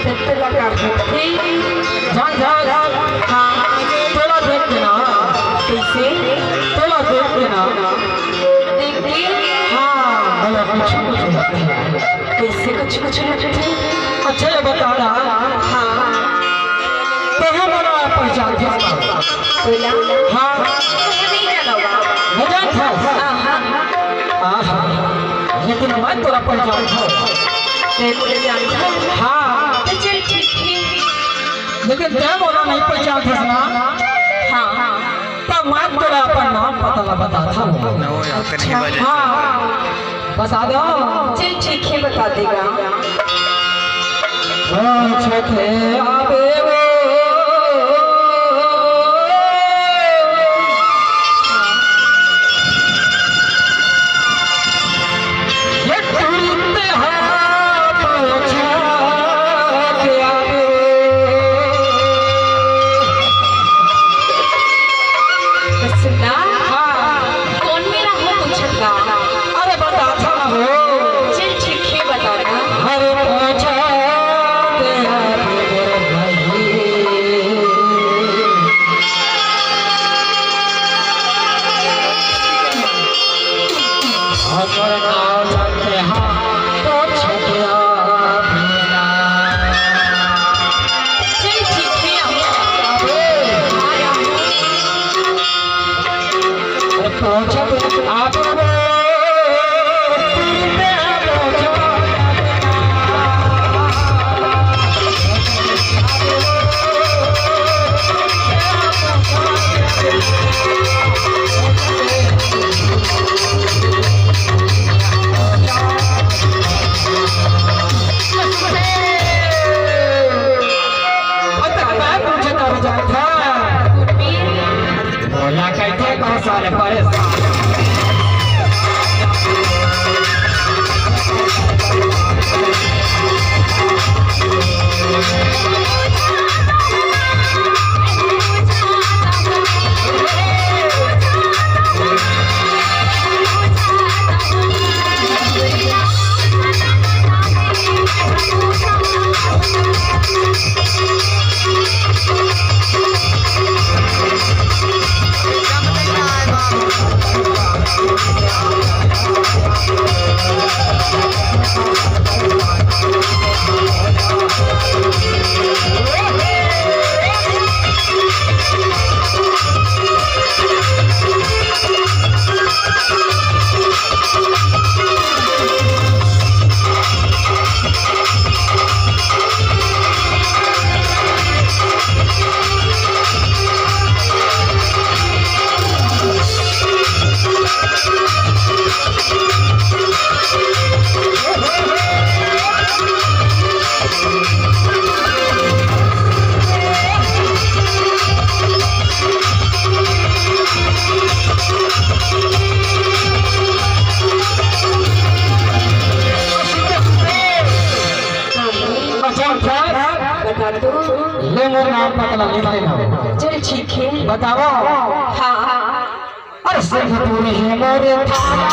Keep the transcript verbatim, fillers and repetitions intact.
सत्य का काम है। ठीक। जान जा। हाँ। तोला देख के ना। कैसे? तोला देख के ना। देख के? हाँ। बोला, कुछ, कुछ नहीं। कैसे कुछ, कुछ नहीं? अच्छा, ये बता ना। हाँ। तोहे मोला पहचान थस? बोला। हाँ। नहीं जाना हुआ। नहीं जानत हस? हाँ, हाँ, हाँ। आहा, लेकिन मैं तोला पहचानथंव। तैं मोला जानथस? हाँ। तो चल ठीक हे। लेकिन तैं मोला नहीं पहचानथस ना? हाँ, हाँ। तब मैं तोला अपन नाम पता ला बताथंव। अच्छा। हाँ, बता दो। चल ठीक हे, बता देगा। पूछत हे आबे वो। ये तुरंत हाथ उठा के आवे। सुना? हाँ। कौन मेरा हाथ उठा? अरे बताथंव ना हो। चल ठीक हे, बता ना। अरे पूछा के आवे रे भाई। हमर नाम लेते हाँ तो छटिया बेला। चल ठीक हे, हम अबे। आया हूँ। अरे पहुँचत आप अतक मैं पूछत रह जात हंव। बोला कइसे कौन साले परेशान। अच्छा, अच्छा। बता दो। ले मोर नाम पता लगे भाई ना। चल ठीक है। बताओ। हाँ, हाँ, हाँ। अरे सिंहपुर ही मोरे थाना।